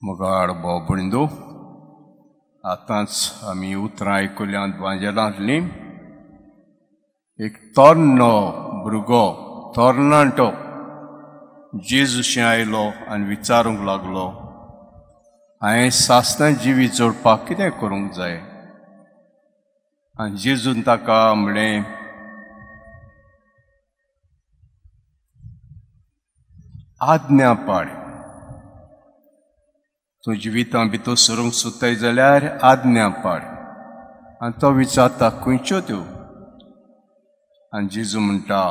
मोगाळ भाव भयणींनो, आतांच आमी उतरां आयकुल्यांत वांजेलांतलीं. एक तरनो भुरगो, तरणाटो जेजूशी आयलो आनी विचारूंक लागलो, हांवें सासणां जिवीत जोडपाक कितें करूंक जाय? आनी जेजून ताका म्हणलें, आज्ञा पाळ. तूं जिवितां भितर सरूंक सोदताय जाल्यार आज्ञा पाळ. आनी तो विचारता, खंयच्यो त्यो? आनी जेजू म्हणटा,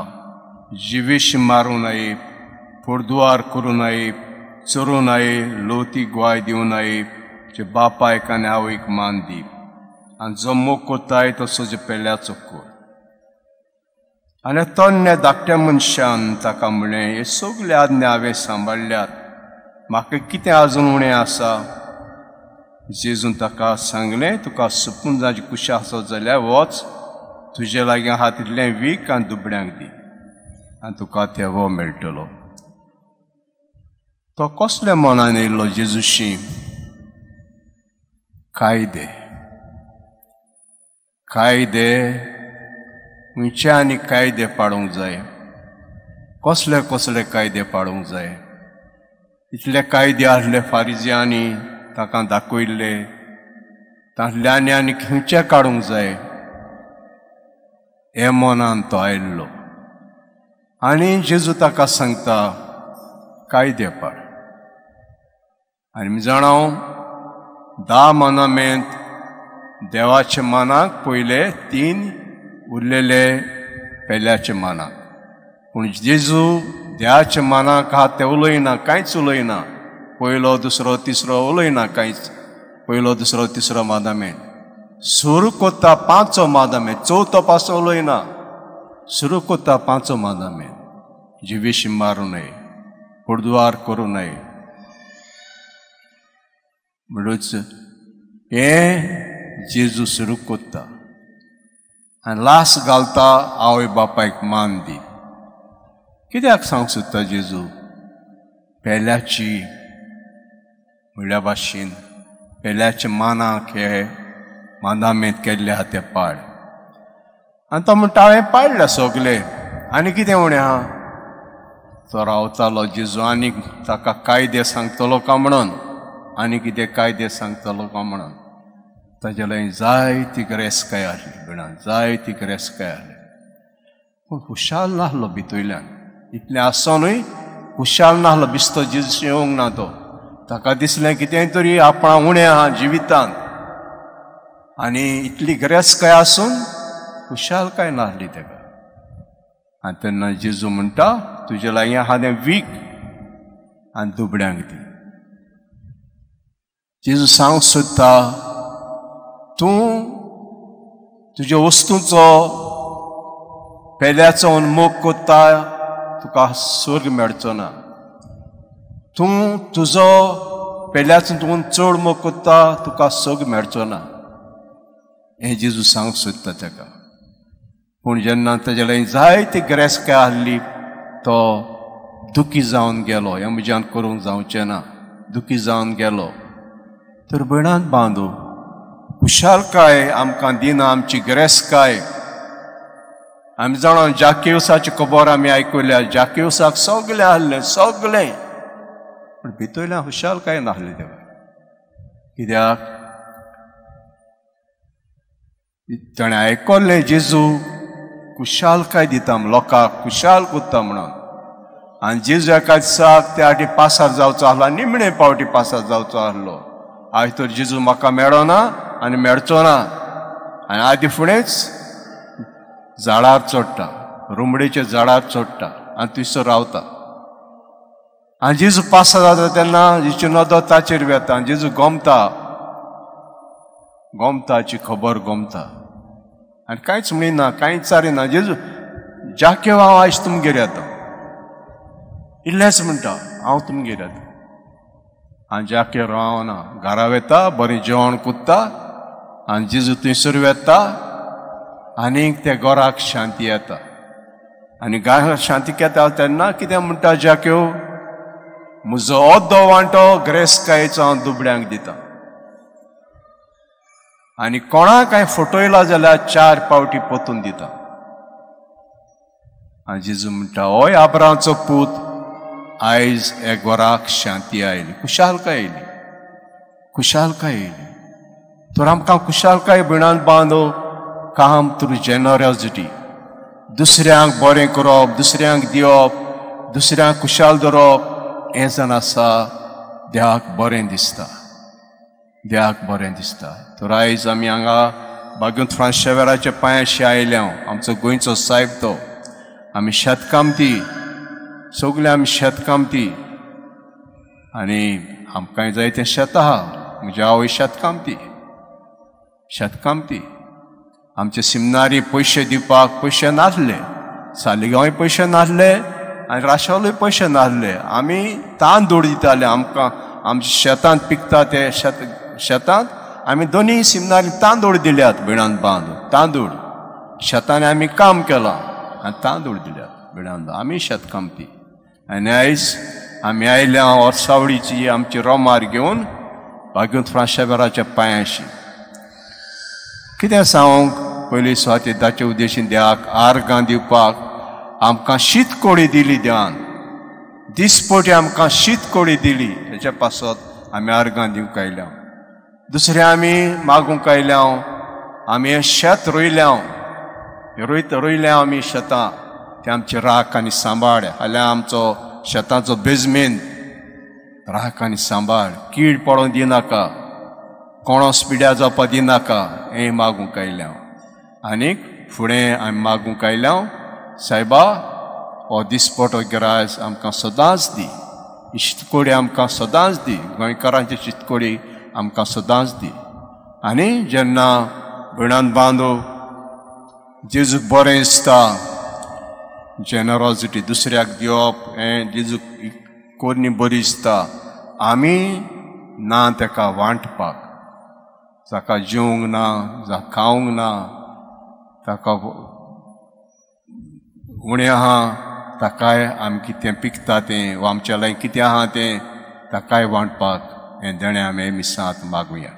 जिवीश मारूं नये, फोडदुवार करूं नये, चोरूं नये, लोती ग्वाय दिवं नये, जे बापायक आनी आवयक मान दी, आनी जो मोग कोत्ताय तो सजे पेल्याचो कर. आनी तरण्या धाकट्या मनशान ताका म्हणलें, हे सगळे आज्ञा हांवें सांबाळ्ळ्यात, म्हाका कितें आजून उणें आसा? जेजून ताका सांगलें, तुका सुपून जावची कुशी आसत जाल्यार वच, तुजे लागीं आहा तितलें वीक आनी दुबण्यांक दी आनी तुका तेवो मेळटलो. तो कसल्या मनान येयल्लो जेजूशी? कायदे, कायदे खंयचे आनी कायदे पाडूंक जाय, कसले कसले कायदे पाडूंक जाय. इतले कायदे आसले फारिज्यांनी ताका दाखयल्ले, तांतल्यानी आनी खंयचे काडूंक जाय हे मनान तो आयिल्लो. आनी जेजू ताका सांगता, कायदे पाड. आनी जाणा, 10 मानामेंत देवाच्या मानाक पयले 3 उरलेले पेल्याच्या मानाक. पूण जेजू देवाच्या मानाक आहा ते उलयना, कांयच उलयना. पयलो दुसरो तिसरो उलयना कांयच. पयलो दुसरो तिसरो मादामेंत सुरू कोत्ता 5चो मादामेंत, चवथो पासो उलयना. सुरू कोत्ता 5चो मादामेंत, जिवीश मारूं नये, फोडद्वार करूं नये. म्हणूच हें जेजू सुरू कोत्ता आनी लास्ट घालता, आवय बापायक मान दी. कित्याक सांगूंक सोदता जेजू? पेल्याची म्हणल्या भाशेन पेल्याच्या मानाक हे मांदामेंत केल्ले आहा ते पाड. आनी तो म्हणटा, हांवें पाडल्या सगले, आनी कितें उणें आहा? तो रावतालो जेजू आनीक ताका कायदे सांगतलो काय म्हणून, आनी कितें कायदे सांगतलो काय म्हणून. ताजे लागीं जायती गिरेस्तकाय आसली, बिणा जायती गिरेस्तकाय आसली, पूण खुशाल नासलो भितरल्यान. इतलें आसोनूय खुशाल नासलो, बिस्तो जेजू येवंक ना तो. ताका दिसलें कितें तरी आपणा उणें आहा जिवितांत, आनी इतली गिरेस्तकाय आसून खुशालकाय नासली ताका. आनी तेन्ना जेजू म्हणटा, तुजे लागीं आहा तें वीक आनी दुबण्यांक दी. जेजू सांगूंक सोदता, तूं तुज्या वस्तूंचो पेल्याचो उन्मोग कोत्ता, तुका स्वर्ग मेळचो ना. तूं तुजो पेल्याचो तूं चड मोग कोत्ता, तुका स्वर्ग मेळचो ना. हें जेजू सांगूंक सोदता ताका. पूण जेन्ना ताजे लागीं जायती गिरेस्तकाय आसली, तो दुखी जावन गेलो. हें म्हज्यान करूंक जावचें ना, दुखी जावन गेलो. तर भयणांत बांदू, खुशालकाय आमकां दिना आमची गिरेस्तकाय. आमी जाणा, जाकेवसाची खबर आमी आयकुल्या. जाकेवसाक सगलें आसलें, सगलें, पूण भितरल्यान खुशालकाय नासली तेका. कित्याक? ताणें आयकल्लें जेजू खुशालकाय दिता, लोकांक खुशाल कोत्ता म्हणून. आनी जेजू एका दिसाक त्या फाटी पासार जावचो आसलो, निमणे पावटी पासार जावचो आसलो. आयज तर जेजू म्हाका मेळना आनी मेळचो ना. आनी आदी फुडेंच झाडार चडटा, रुमडेच्या झाडार चडटा आनी थंयसर रावता. आनी जेजू पासार जाता तेन्ना जेजूची नदर ताचेर वेता आनी जेजू गोमता, गोमताची खबर गोमता आनी कांयच म्हणिना, कांयच चारिना. जेजू, जाकेव हांव आयज तुमगेर येता, इल्लेंच म्हणटा, हांव तुमगेर येता. आनी जाकेव रावना, घरा वेता, बरें जेवण कोत्ता आनी जेजू थंयसर वेता आनीक त्या घराक शांती येता. आनी घराक शांती येता तेन्ना कितें म्हणटा जाकेव? म्हजो अद्दो वांटो ग्रेसकायेचो हांव दुबळ्यांक दिता आनी कोणाक कांय फटयला जाल्यार 4 पावटी पोतून दिता. आनी जेजू म्हणटा, ओय आब्रांचो पूत, आयज एक घराक शांती आयली, खुशालकाय आयली, खुशालकाय आयली. तर आमकां खुशालकाय बिणान बांदो काम थ्रू जेनरोसिटी, दुसऱ्यांक बरें करप, दुसऱ्यांक दिवप, दुसऱ्यांक खुशाल दवरप, हें जावन आसा देवाक बरें दिसता, देवाक बरें दिसता. तर आयज आमी हांगा बागूंत फ्रांस शेवेराच्या पांयाशी आयल्या, आमचो गोंयचो सायब तो, आमी शेतकामती, सगळे आमी शेतकामती आनी आमकां जाय तें शेत आहा. म्हजी आवय शेतकामती, शेतकामती. आमचे सिमनारी पयशे दिवपाक पयशे नासले, सालिगांवय पयशे नासले आनी राशोलूय पयशे नासले. आमी तांदूळ दिताले आमकां, आमच्या शेतांत पिकता ते शेतांत आमी दोनूय सिमनारी तांदूळ दिल्यात, बिणान बांद तांदूळ. शेतांनी आमी काम केलां आनी तांदूळ दिल्यात बिणान, आमी शेतकामती. आनी आयज आमी आयल्या वर्सावळीची आमची रोमार घेवन बागूंत फ्रांस शेवेराच्या पांयाशी. कितें सांगूंक, पयली सुवातेर ताचे उद्देशीन देवाक आर्गां दिवपाक आमकां शीतकोडी दिली देवान, दिसपटी आमकां शीतकोडी दिली, हेच्या पासत आमी आर्गां दिवंक आयल्या. दुसरें आमी मागूंक आयल्या, आमी हें शेत रोयल्या, रोयल्या आमी शेतां, तें आमची राख आनी सांबाळ. हाल्यां आमचो शेताचो बेजमेन राख आनी सांबाळ, कीड पडोवंक दिनाका, कोणोस पिड्या जावपा दिनाका, हें मागूंक आयल्या. आनीक फुडें आमी मागूंक आयल्या, सायबा हो दिसपटो गिरायस आमकां सदांच दी, ही शितकोडी आमकां सदांच दी, गोंयकारांची शितकोडी आमकां सदांच दी. आनी जेन्ना भयणान बांदो जेजूक बरें दिसता, जेनरोसिटी दुसऱ्याक दिवप हें जेजूक कोरणी बरी दिसता, आमी ना तेका वांटपाक, जाका जेवंक ना, जाका खावंक ना, ताका उणें आहा ताकाय आमी कितें पिकता तें वा आमच्या लागीं कितें आहा तें ताकाय वांटपाक हें देणें आमी मिसांत मागुया.